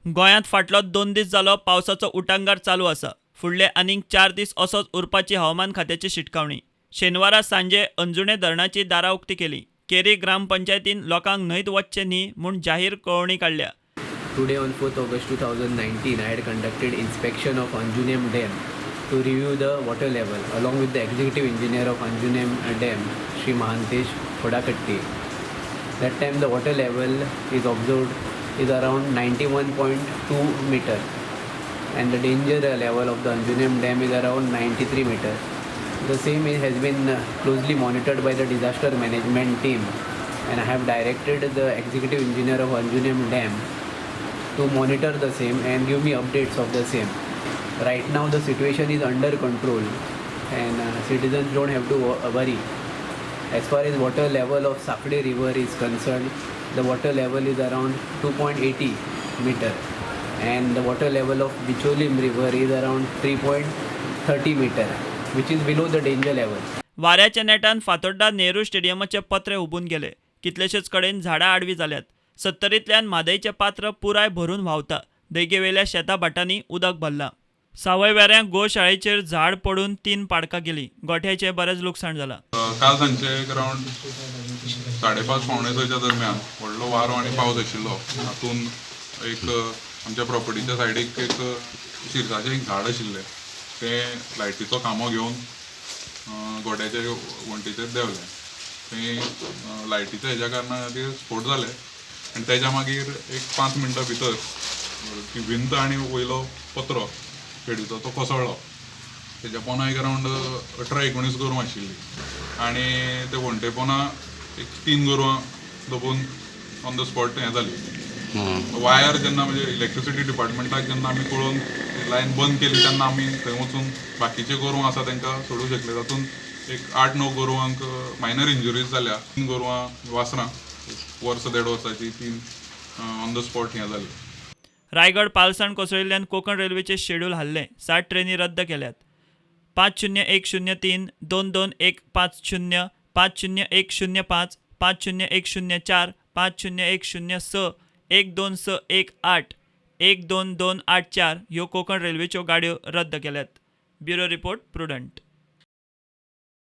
गोंयांत फाटलो 2 दीस जालो पावसाचो उटांगार चालू आसा. फुडले आनीक 4 दीस असोच उरपाची हवामान खात्याची शिटकावणी. शेनवारा सांजे अंजुणे धरणाची दारां उक्ती केली. केरी ग्रामपंचायतीन लोकांक न्हंयत वचचें न्ही म्हूण जाहीर कळोवणी काडल्या. Today on 4th August 2019, I had conducted inspection of Anjunem Dam to review the water level along with the executive engineer of Anjunem Dam, Shri Mahantesh Hodakatti. That time the water level is observed is around 91.2 meter and the danger level of the Anjunem Dam is around 93 meter. The same has been closely monitored by the disaster management team and I have directed the executive engineer of Anjunem Dam to monitor the same and give me updates of the same. Right now the situation is under control and citizens don't have to worry. As far as water level of Sakde River is concerned, the water level is around 2.80 meter and the water level of Bicholim River is around 3.30 meter, which is below the danger level. वाऱ्याच्या नेटान फातोड्डा नेहरू स्टेडियमाचे पत्रे हुबून गेले. कितलेशेच कडेन झाडां आडवी जाल्यात. सत्तरींतल्यान म्हादयचें पात्र पुराय भरून व्हांवता. देगेवेल्या शेता भाटांनी उदक भरलां. सावयवेऱ्यां गोशाळेचेर झाड पडून तीन पाडकां गेलीं. गोठ्याचें बरेंच लुकसाण जालां. काल सांजचे एक अरावंड 5:30 5:45च्या दरम्यान व्हडलो वारो आनी पावस आशिल्लो. हातून एक आमच्या प्रॉपर्टीच्या सायडीक एक शिरसाचें एक झाड आशिल्लें. तें लायटीचो खांबो घेवन गोट्याच्या वण्टीचेर देंवलें. तें लायटीच्या हेज्या कारणान खातीर स्फोट जाले आनी तेज्या मागीर एक 5 मिनटां भितर ती भिंत आनी वयलो पत्रो शेडीचो तो कोसळ्ळो. तेज्या पोंदा एक अरावंड 18-19 गोरवां आशिल्लीं आनी ते वण्टे पोंदा एक तीन गोरवां दबून ऑन the spot हें जाली. वायर जेन्ना, म्हणजे इलेक्ट्रिसिटी डिपार्टमेंटाक जेन्ना आमी कळोवन लायन बंद केली, तेन्ना आमी थंय वचून बाकीचे गोरवां आसा तांकां सोडूंक शकले. तातूंत एक 8-9 गोरवांक मायनर इंजुरीज जाल्या. तीन गोरवां, वासरां, वर्स देड वर्साची, तीन ऑन the spot हें जाली. रायगड पालसण कोसळिल्ल्यान कोकण रेल्वेचे शेड्यूल हाल्लें. 60 ट्रेनी रद्द केल्यात. 50103, 22150, 50105, 50104, 50106, 12618, 12284 ह्यो कोकण रेल्वेच्यो गाडयो रद्द केल्यात. Bureau report, prudent.